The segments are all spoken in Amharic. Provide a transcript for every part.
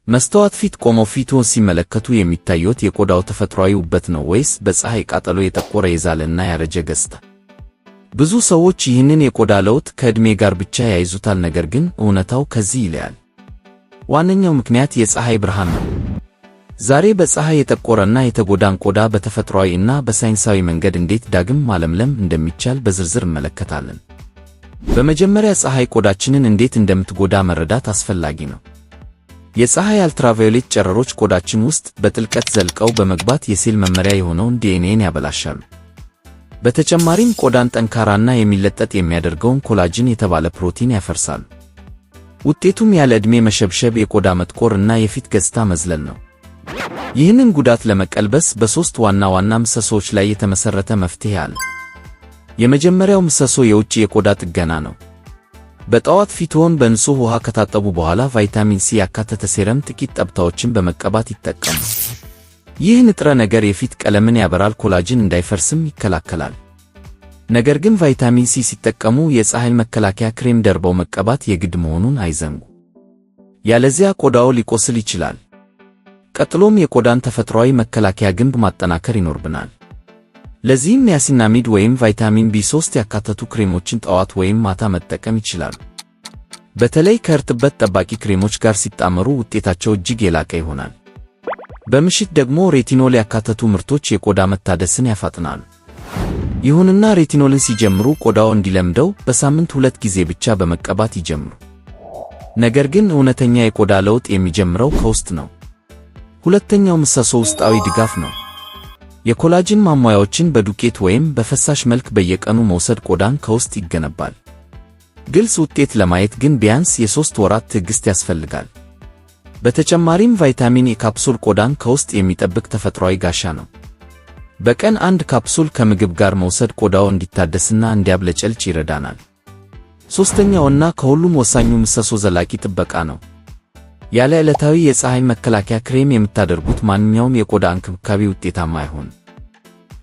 መስተዋት ፊት ቆመው ፊትዎን ሲመለከቱ የሚታየዎት የቆዳው ተፈጥሯዊ ውበት ነው ወይስ በፀሐይ ቃጠሎ የጠቆረ፣ የዛለና ያረጀ ገጽታ? ብዙ ሰዎች ይህንን የቆዳ ለውጥ ከዕድሜ ጋር ብቻ ያያይዙታል፣ ነገር ግን እውነታው ከዚህ ይለያል። ዋነኛው ምክንያት የፀሐይ ብርሃን ነው። ዛሬ በፀሐይ የጠቆረና የተጎዳን ቆዳ በተፈጥሯዊ እና በሳይንሳዊ መንገድ እንዴት ዳግም ማለምለም እንደሚቻል በዝርዝር እንመለከታለን። በመጀመሪያ ፀሐይ ቆዳችንን እንዴት እንደምትጎዳ መረዳት አስፈላጊ ነው። የፀሐይ አልትራቫዮሌት ጨረሮች ቆዳችን ውስጥ በጥልቀት ዘልቀው በመግባት የሴል መመሪያ የሆነውን ዲኤንኤን ያበላሻሉ። በተጨማሪም ቆዳን ጠንካራና የሚለጠጥ የሚያደርገውን collagen የተባለ ፕሮቲን ያፈርሳሉ። ውጤቱም ያለ ዕድሜ መሸብሸብ፣ የቆዳ መጥቆር እና የፊት ገጽታ መዝለል ነው። ይህንን ጉዳት ለመቀልበስ በሦስት ዋና ዋና ምሰሶዎች ላይ የተመሠረተ መፍትሔ አለ። የመጀመሪያው ምሰሶ የውጭ የቆዳ ጥገና ነው። በጠዋት ፊትዎን በንጹህ ውሃ ከታጠቡ በኋላ ቫይታሚን ሲ ያካተተ serum ጥቂት ጠብታዎችን በመቀባት ይጠቀሙ። ይህ ንጥረ ነገር የፊት ቀለምን ያበራል፣ collagen እንዳይፈርስም ይከላከላል። ነገር ግን ቫይታሚን ሲ ሲጠቀሙ የፀሐይ መከላከያ ክሬም ደርበው መቀባት የግድ መሆኑን አይዘንጉ። ያለዚያ ቆዳው ሊቆስል ይችላል። ቀጥሎም የቆዳን ተፈጥሯዊ መከላከያ ግንብ ማጠናከር ይኖርብናል። ለዚህም niacinamide ወይም ቫይታሚን ቢ3 ያካተቱ ክሬሞችን ጠዋት ወይም ማታ መጠቀም ይችላሉ። በተለይ ከእርጥበት ጠባቂ ክሬሞች ጋር ሲጣመሩ ውጤታቸው እጅግ የላቀ ይሆናል። በምሽት ደግሞ retinol ያካተቱ ምርቶች የቆዳ መታደስን ያፋጥናሉ። ይሁንና retinol ን ሲጀምሩ ቆዳው እንዲለምደው በሳምንት ሁለት ጊዜ ብቻ በመቀባት ይጀምሩ። ነገር ግን እውነተኛ የቆዳ ለውጥ የሚጀምረው ከውስጥ ነው። ሁለተኛው ምሰሶ ውስጣዊ ድጋፍ ነው። የ collagen ማሟያዎችን በዱቄት ወይም በፈሳሽ መልክ በየቀኑ መውሰድ ቆዳን ከውስጥ ይገነባል። ግልጽ ውጤት ለማየት ግን ቢያንስ የ3 ወራት ትዕግሥት ያስፈልጋል። በተጨማሪም ቫይታሚን ኤ ካፕሱል ቆዳን ከውስጥ የሚጠብቅ ተፈጥሯዊ ጋሻ ነው። በቀን አንድ ካፕሱል ከምግብ ጋር መውሰድ ቆዳው እንዲታደስና እንዲያብለጨልጭ ይረዳናል። ሦስተኛውና ከሁሉም ወሳኙ ምሰሶ ዘላቂ ጥበቃ ነው። ያለ ዕለታዊ የፀሐይ መከላከያ ክሬም የምታደርጉት ማንኛውም የቆዳ እንክብካቤ ውጤታማ አይሆንም።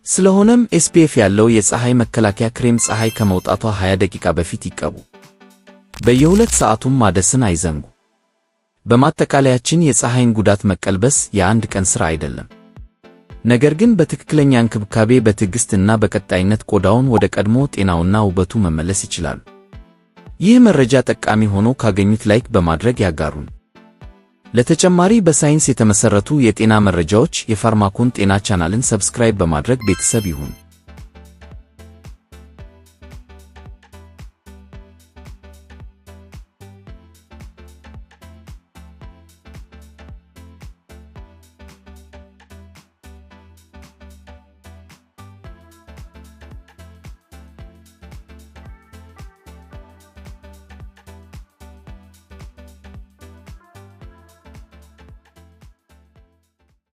ስለሆነም SPF ያለው የፀሐይ መከላከያ ክሬም ፀሐይ ከመውጣቷ 20 ደቂቃ በፊት ይቀቡ። በየ2 ሰዓቱም ማደስን አይዘንጉ። በማጠቃለያችን የፀሐይን ጉዳት መቀልበስ የአንድ ቀን ሥራ አይደለም። ነገር ግን በትክክለኛ እንክብካቤ፣ በትዕግሥት እና በቀጣይነት ቆዳውን ወደ ቀድሞ ጤናውና ውበቱ መመለስ ይችላሉ። ይህ መረጃ ጠቃሚ ሆኖ ካገኙት like በማድረግ ያጋሩን። ለተጨማሪ በሳይንስ የተመሠረቱ የጤና መረጃዎች የፋርማኮን ጤና ቻናልን subscribe በማድረግ ቤተሰብ ይሁኑ።